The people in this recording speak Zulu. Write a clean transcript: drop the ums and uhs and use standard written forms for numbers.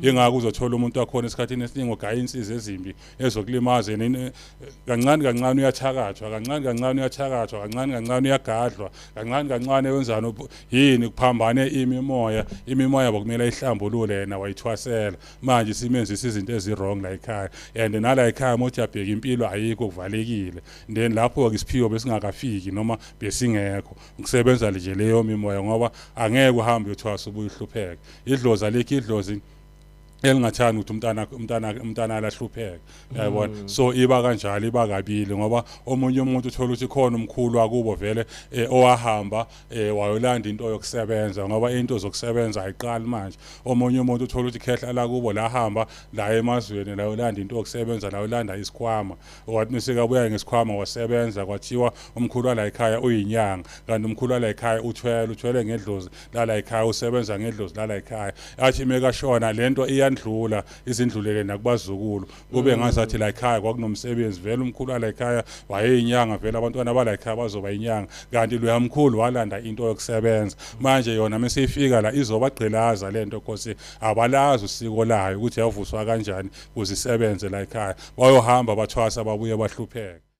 Ingakho uzothola umuntu wakhona esikhathini esiningi ogaya insizi ezimbi ezokulimaza yena. Kancane kancane uyathakathwa, kancane kancane uyathakathwa, kancane kancane uyagadlwa, kancane kancane wenzani, yini kuphambane imimoya. Imimoya bokumele ihlambulule, yena wayithwasela. Manje simenzisa izinto ezi-wrong la ekhaya, and nala ekhaya uma uthi uyabheka impilo ayikho, kuvalekile. Then lapho-ke isiphiwo besingakafiki noma besingekho, kusebenza nje leyo mimoya, ngoba angeke uhambe uyothwasa ubuye uhlupheke. Idlozi alikho, idlozi elingathanda ukuthi umntana alahlupheke, uyayibona. So iba kanjalo, iba kabili, ngoba omunye umuntu uthola ukuthi khona umkhulu wakubo vele owahamba wayolanda into yokusebenza, ngoba into zokusebenza ayiqali manje. Omunye umuntu uthola ukuthi khehla lakubo lahamba la emazweni layolanda into yokusebenza, layolanda isikhwama, wathi mesekabuya ngesikhwama wasebenza, kwathiwa umkhulu wala ekhaya uyinyanga, kanti umkhulu wala ekhaya uthwele ngedlozi lala ekhaya, usebenza ngedlozi lala ekhaya. Athi mekashona lento iyandlula, izindlulele nakubazukulu, kube ngazathi la ekhaya kwakunomsebenzi vele, umkhulu wala ekhaya wayeyinyanga vele, abantwana bala ekhaya bazoba inyanga, kanti loya mkhulu walanda into yokusebenza. Manje yona meseyifika la izobagqilaza lento, cause abalazi usiko layo ukuthi yavuswa kanjani ukuze isebenze la ekhaya. Bayohamba bathwasa, babuye bahlupheke.